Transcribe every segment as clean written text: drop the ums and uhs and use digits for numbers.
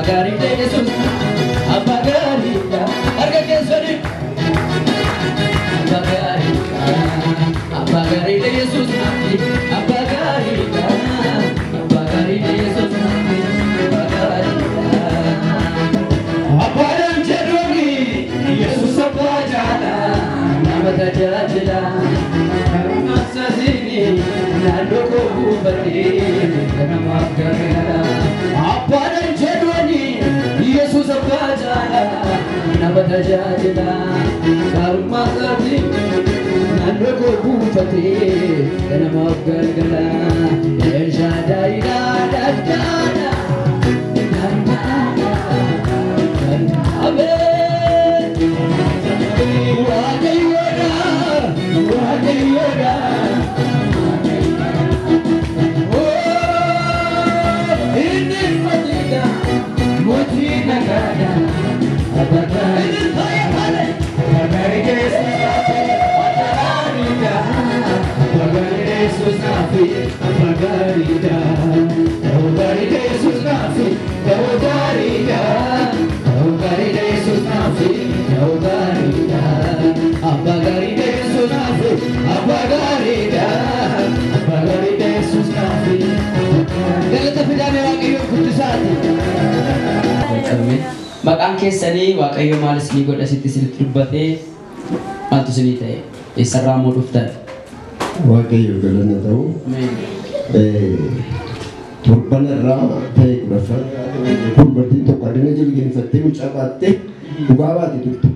gaariidha Yesuus, abbaa gaariidha. Harka keessanii. Abbaa gaariidha, abbaa gaariidha Yesuus, abbaa gaariidha, abbaa gaariidha Yesuus, abbaa gaariidha. Abbaadhaan jedhuuni Yesuus abbaa jaalaa nama tajaajila. Karummaan isaatiin naannoo koo buufatee ganamaaf gargaara. Abbaadhaan jedhuuni Yesuus abbaa jaalaa nama tajaajila. Karummaan isaatiin naannoo koo buufatee ganamaaf gargaara. Elshaadaayidhaa daddaadhaa. Ameen. Waaqayyoodha, Waaqayyoodha. Oh, inni mootiidha, mootii nagaadha. Abbaa gaarii, abbaa gaarii Yesuus naafi, abbaa gaariidha. Abbaa gaarii Yesuus naafi, abbaa gaariidha. Abbaa gaarii Yesuus naafi, abbaa gaariidha. Abbaa gaarii Yesuus naafi, abbaa gaariidha. Abbaa gaarii Yesuus naafi, abbaa gaariidha. Abbaa gaarii Yesuus naafi. Galata fidaame Waaqayyoon guddisaati. Maqaan keessanii Waaqayyo maal isinii godha sitti isinitti dubbatee maaltu isinii ta'e? Eessarraa immoo dhuftan? Waaqayyo galanna ta'u. Torban irraa ta'e 14 dubartiin tokko addana jilgeenfattee mucaa baattee dhugaa baate turte.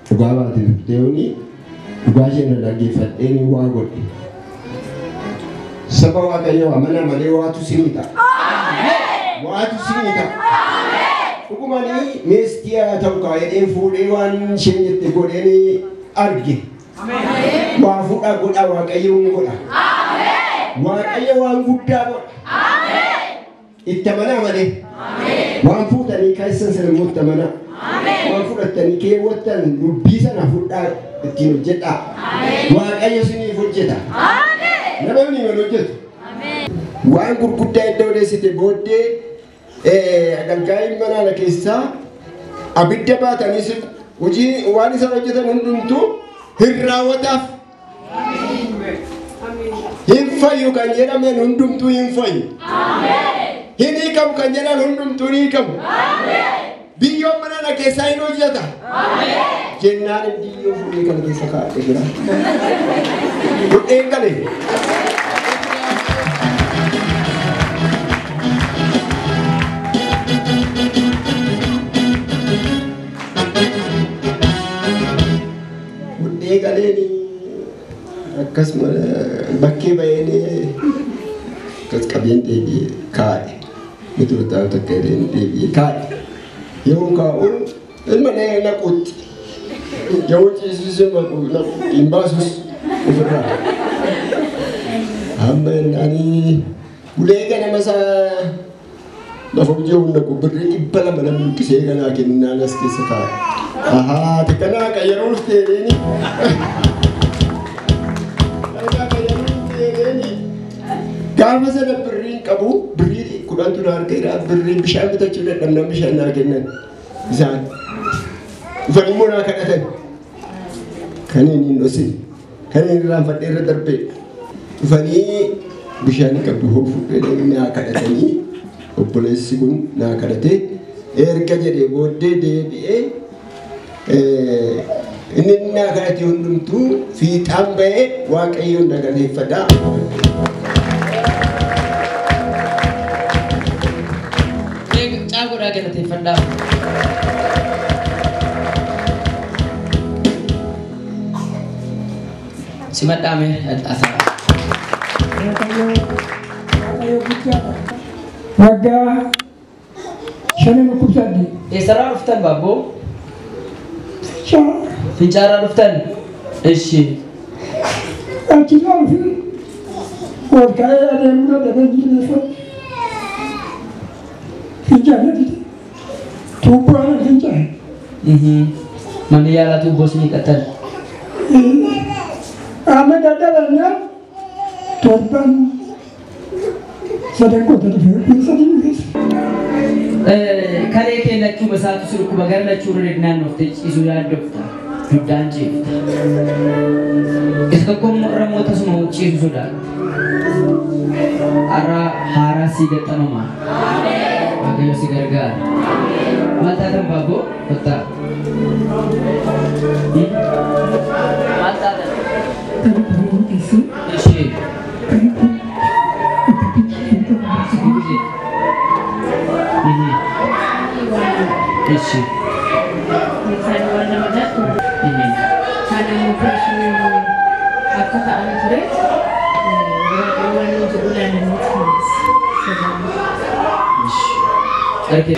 Dhugaa baate turte yooni dhugaa isheen dhaggeeffadheen waa godhe. Saba Waaqayyoo amana malee waatu sinii ta'a. Waatu sinii ta'a. Dhugumanii meestii haa ta'u kaa'ee fuudhee waan isheen jette godheen arge. Waa fuudhaa godhaa Waaqayyoon godha. Waaqayyo waan guddaa godha. Itti amanaa malee. Waan fuutanii keessan sana immoo itti amanaa. Waan fudhattanii keewwattan dubbii sana fudhaa ittiin hojjedhaa. Waaqayyo isiniif hojjeta. Namni hin hojjetu. Waan gurguddaa iddoo odeessite booddee agalgaa'iin manaana keessaa abidda baatanii hojii waan isaan hojjetan hundumtuu hin raawwataaf. Hin fayyu kan jedhamen hundumtuu hin fayyu. Hin hiikamu kan jedhan hundumtuu ni hiikamu. Biyyoon mana keessaa hin hojjeta. Jennaan biyyoo fuudhee kana keessa kaa'ee jira. Fudheen gale. Fudhee galeeni akkasuma bakkee ba'een akkas qabeen deebi'ee kaa'e. Mitura taa'u takka jedheen deebi'ee kaa'e. Yoo kaa'u ilma naquutti. Yoo ciisisu naqu hin baasus ofirraa. Amma ani ulee ganama isaa lafa hojii humna birrii 200 namni luqqisee kanaa kennaan as keessa kaa'e. Ahaa, kanaa qayyaruu dhufteeni. Kanaa qayyaruu dhufteeni. Gaafa sana birriin qabu birrii 10 na harka jira birrii bishaan bitachuu dadhabnaan bishaan naa kennan isaan. Dhufanii immoo naa kadhatan. Kan inni hin dhosin, kan inni irraanfadhee irra darbee dhufanii bishaan qabdu hoo fuudhee naa kadhatanii obboleessi kun naa kadhatee erga jedhee booddee deebi'ee inni naa kadhate hundumtuu fiixaan ba'ee Waaqayyoon na galateeffadha. Caa godhaa galateeffadhaa. Simadhaa mee ataa. Waaqayyo guddaadha. Waggaa 5 dhukkubsadde. Eessarraa dhuftan baabboo? Fincaa. Fincaarraa dhuftan? Ishi. Achi fi ol ka'ee adeemuu dadhabee jilbeeffadhe. Fincaanii fide. Tuubboo fincaa'e. Manni yaalaa tuubboo isinii qattan. Amma dadhabannaan torban sadan qoota dhufee 3 dhufees. Kalee kee lachuu masaatu si dhukkuba gara lachuu irra naannooftee ciisuu yaaddofta. Dugdaan ciifta. Isa tokko immoo irra immoo tasuma ciisu sodaatta. Har'a haaraa si gaxxamama. Waaqayyo si gargaara. Maal taatan baaboo? Kottaa. Maal taatan? Ishee. Ishee. Okay.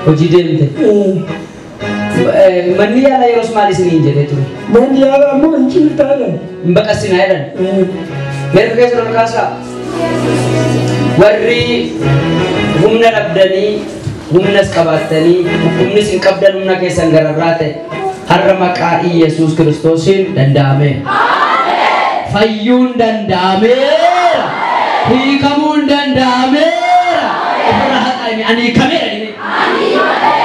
Hojii deemte. Manni yaalaa yeroos maal isiniin jedhee ture? Manni yaalaa immoo hin ciiftaa jedhan. Hin baqassinaa jedhan. Meerka keessa ol kaasaa. Warri humna dhabdanii humnas qabaattanii humnis hin qabdan humna keessan gararraa ta'e har'a maqaa Iyyasuus Kiristoosiin danda'ameera. Fayyuun danda'ameera. Hiikamuun danda'ameera. Ofirraa haxaa'ime ani hiikameera jedhee.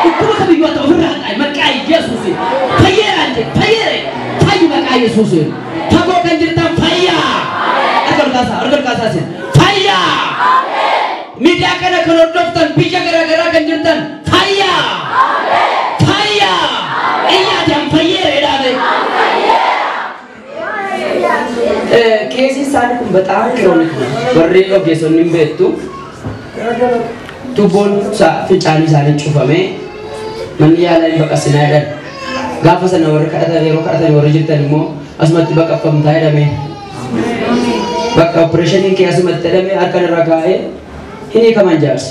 Dhukkuba kamiyyuu haa ta'u ofirraa haxaa'e maqaa Iyyasuusiin. Fayyeera jedhe fayyeera fayyu maqaa Iyyasuusiin. Fagoo kan jirtan fayyaa. Harka ol kaasaa harka ol kaasaa isin fayyaa. Miidiyaa kana kan hordoftan biyya garaagaraa kan jirtan fayyaa. Fayyaa. Iyyaadhaan fayyeera jedhaame. Keesii isaanii kun በጣም chronic ነው. Warri ogeessonni hin beektu. Tuubboon fincaanii isaanii cufamee manni yaalaa hin baqassinaa jedhan. Gaafa sana warri kadhatan yeroo kadhatan warri jirtan immoo asumatti baqaffamtaa jedhame. Bakka opereeshiniin kee asumatti jedhame harka irra kaa'ee hin hiikaman jaarsi.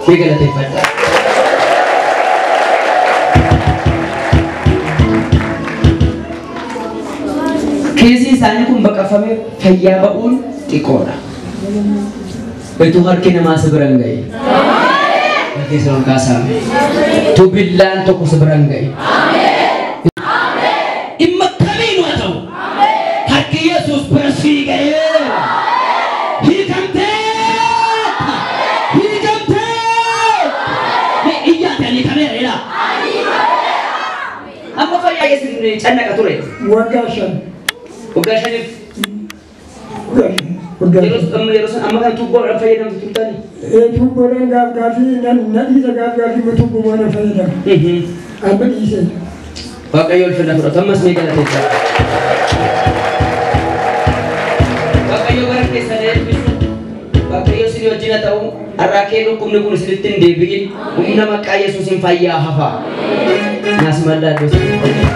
Mee galateeffadhaa. Keesii isaanii kun baqaffamee fayyaa ba'uun xiqqoodha. Utuu harki namaa si bira hin ga'iin. Keessa ol kaasaame. Utuu billaan tokko si bira hin ga'iin. Dhimma kamiinuu haa ta'u harki Yesuus bira sii ga'eera. Hiikamteetta! Hiikamteetta! Mee iyyaate ani hiikameera jedhaa. Amma fayyaa keessatti cannaqa ture. Waggaa 5. Waggaa 5. Yeroo amma kana tuubboodhaan fayyadamtu turtanii? Tuubboodhaan gaaf gaafii na dhiisa gaaf gaafii tuubboodhaan fayyadamu. Amma dhiise. Waaqayyo ulfina fudhatu ammas ni galateeffata. Waaqayyo bara keessan eebbisu. Waaqayyo isin wajjin haa ta'u. Har'aa kee dhukkubni kun isinitti hin deebi'in. Humna maqaa Yesuusiin fayyaa hafaa. Naas mallaa iddoo.